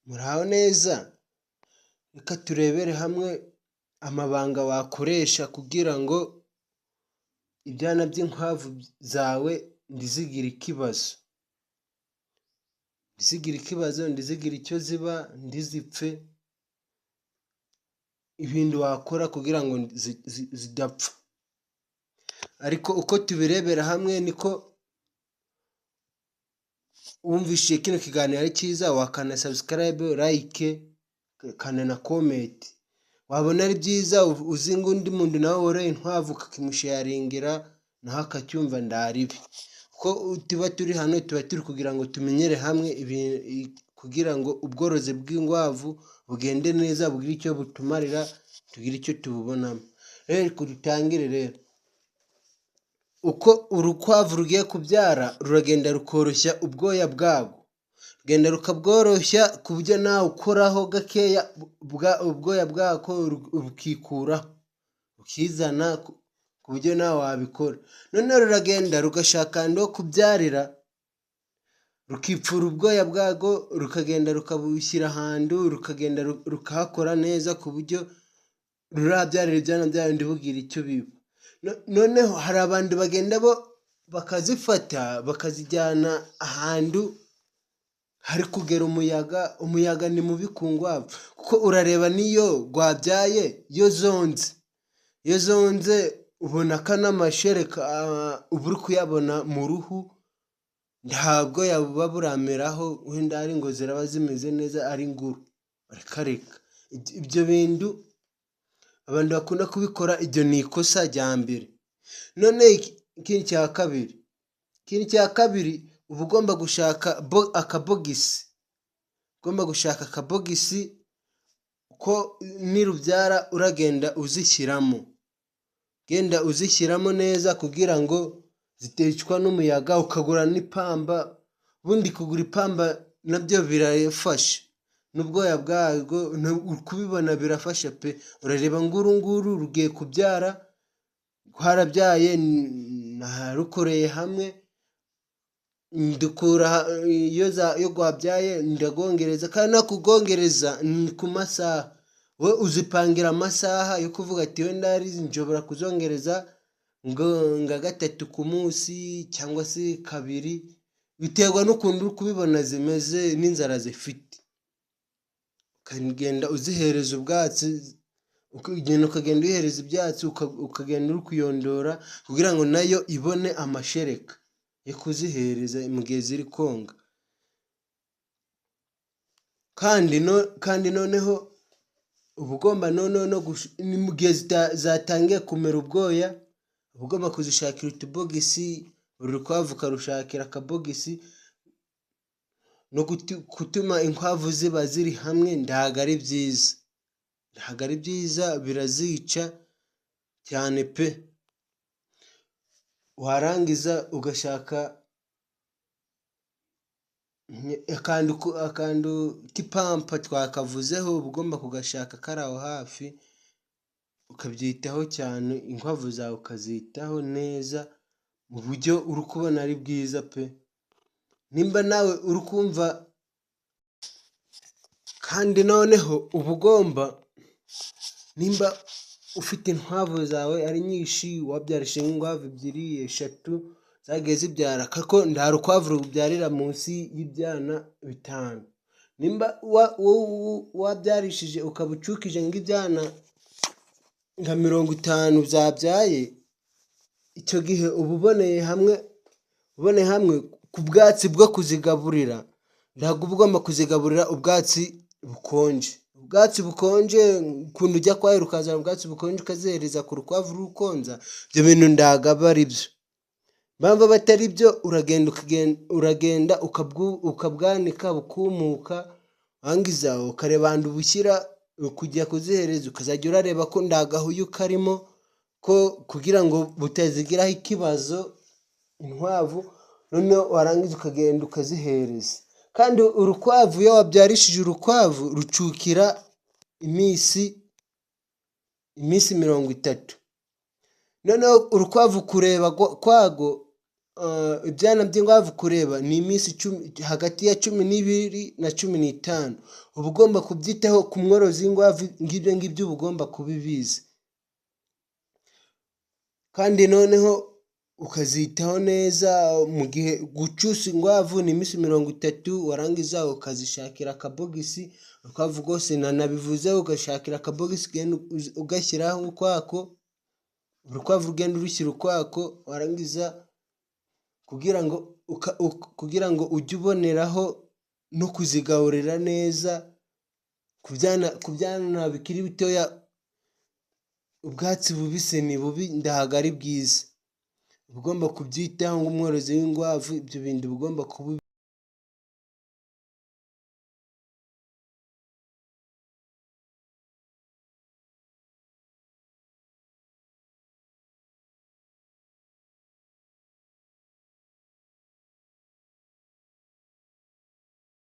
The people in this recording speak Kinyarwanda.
Muraho neza? Reka turebere hamwe amabanga wakoresha kugira ngo ibyana by'inkwavu zawe ntizigire ikibazo, ntizigire ikibazo, ntizigire icyo ziba, ntizipfe, ibintu wakora kugira ngo zidapfa. Ariko uko tubirebera hamwe niko wumvise kino kiganiro ari cyiza, wakanda subscribe, like, ukanda na comment. Wabona ari byiza, uzi ngo undi muntu nawe woroye inkwavu, ukakimusharingira nawe akacyumva, ndaribi. Kuko tuba turi hano, tuba turi kugira ngo tumenyere hamwe kugira ngo ubworozi bw'inkwavu bugende neza, bugire icyo butumarira, tugire icyo tububonamo. Rero dutangire rero. Uko urukwavu rugiye kubyara, ruragenda rukoroshya ubwoya bwarwo, rugenda rukabworoshya ku buryo nawe ukoraho gakeya ubwoya bwako bukikuraho, bukizana ku buryo nawe wabikora. Noneho ruragenda rugashaka ahantu ho kubyarira, rukipfura ubwoya bwarwo, rukagenda rukabushyira ahantu, rukagenda rukahakora neza ku buryo rurabyarira ibyana byayo ntibugire icyo biba. Noneho hari abantu bagenda bo bakazifata bakazijyana ahantu hari kugera umuyaga. Umuyaga ni mubi ku nkwavu, kuko urareba n'iyo rwabyaye, iyo zonze ubona ko n'amashereka uba uri kuyabona mu ruhu, nta bwoya buba burameraho, wenda ari ngo ziraba zimeze neza ari nguru, reka reka. Ibyo bintu abantu bakunda kubikora, iryo ni ikosa rya mbere. None ikindi cya kabiri, uba ugomba gushaka akabogisi, ugomba gushaka akabogisi ko nirubyara uragenda uzishyiramo, genda uzishyiramo neza kugira ngo ziticwa n'umuyaga, ukagura n'ipamba. Ubundi kugura ipamba nabyo birafasha, n'ubwoya bwarwo kubibona birafasha pe! Urareba ngo uru nguru rugiye kubyara, rwarabyaye, narukoreye hamwe, ndukura iyo rwabyaye ndagwongereza. Kandi no kugwongereza ni ku masaha, wowe uzipangira amasaha yo kuvuga ati wenda nshobora kuzongereza nka gatatu ku munsi cyangwa se kabiri, biterwa n'ukuntu uri kubibona zimeze n'inzara zifite. Ukagenda uzihereza ubwatsi, ukagenda uyihereza ibyatsi, ukagenda uri kuyondora kugira ngo nayo ibone amashereka yo kuzihereza mu gihe ziri konka. Kandi noneho uba ugomba noneho mu gihe zatangiye kumera ubwoya, uba ugomba kuzishakira utubogisi, buri rukwavu ukarushakira akabogisi. No gutuma inkwavu ziba ziri hamwe ntabwo ari byiza, ntabwo ari byiza, birazica cyane pe! Warangiza ugashaka akantu k'ipampa twakavuzeho, uba ugomba kugashaka kari aho hafi, ukabyitaho cyane, inkwavu zawe ukazitaho neza mu buryo uri kubona ari bwiza pe! Nimba nawe uri kumva, kandi noneho uba ugomba, nimba ufite inkwavu zawe ari nyinshi, wabyarishije nk'inkwavu ebyiri, eshatu zagiye zibyara, kuko nta rukwavu rubyarira munsi y'ibyana 5. Nimba wabyarishije ukaba ucukije nk'ibyana nka 50 byabyaye, icyo gihe uba uboneye hamwe ku bwatsi bwo kuzigaburira. Ntabwo uba ugomba kuzigaburira ubwatsi bukonje. Ubwatsi bukonje, ukuntu ujya kwahira ukazana ubwatsi bukonje ukazihereza ku rukwavu ruri konza, ibyo bintu ntabwo aba ari byo. Impamvu aba atari byo, uragenda ukabwanika bukumuka, warangiza ukareba ahantu ubushyira kujya kuzihereza, ukazajya urareba ko nta gahuyu karimo, ko kugira ngo butazigiraho ikibazo inkwavu. Noneho warangiza ukagenda ukazihereza. Kandi urukwavu, iyo wabyarishije urukwavu, rucukira iminsi 30. Noneho urukwavu kureba kwarwo Ibyana by'inkwavu kureba ni iminsi 10, hagati ya 12 na 15. Uba ugomba kubyitaho ku mworozi w'inkwavu, ngibyo ngibyo uba ugomba kubibizi. Kandi noneho ukazitaho neza mu gihe gucusa inkwavu ni iminsi 30, warangiza ukazishakira akabogisi, urukwavu rwose nanabivuzeho, ugashakira akabogisi ugashyiraho ukwako, urukwavu ugenda urushyira ukwako, warangiza kugira ngo ujye uboneraho no kuzigaburira neza. Ku byana bikiri bitoya, ubwatsi bubisi ni bubi, ntabwo ari bwiza. Uba ugomba kubyitaho nk'umworozi w'inkwavu, ibyo bintu uba ugomba kubi.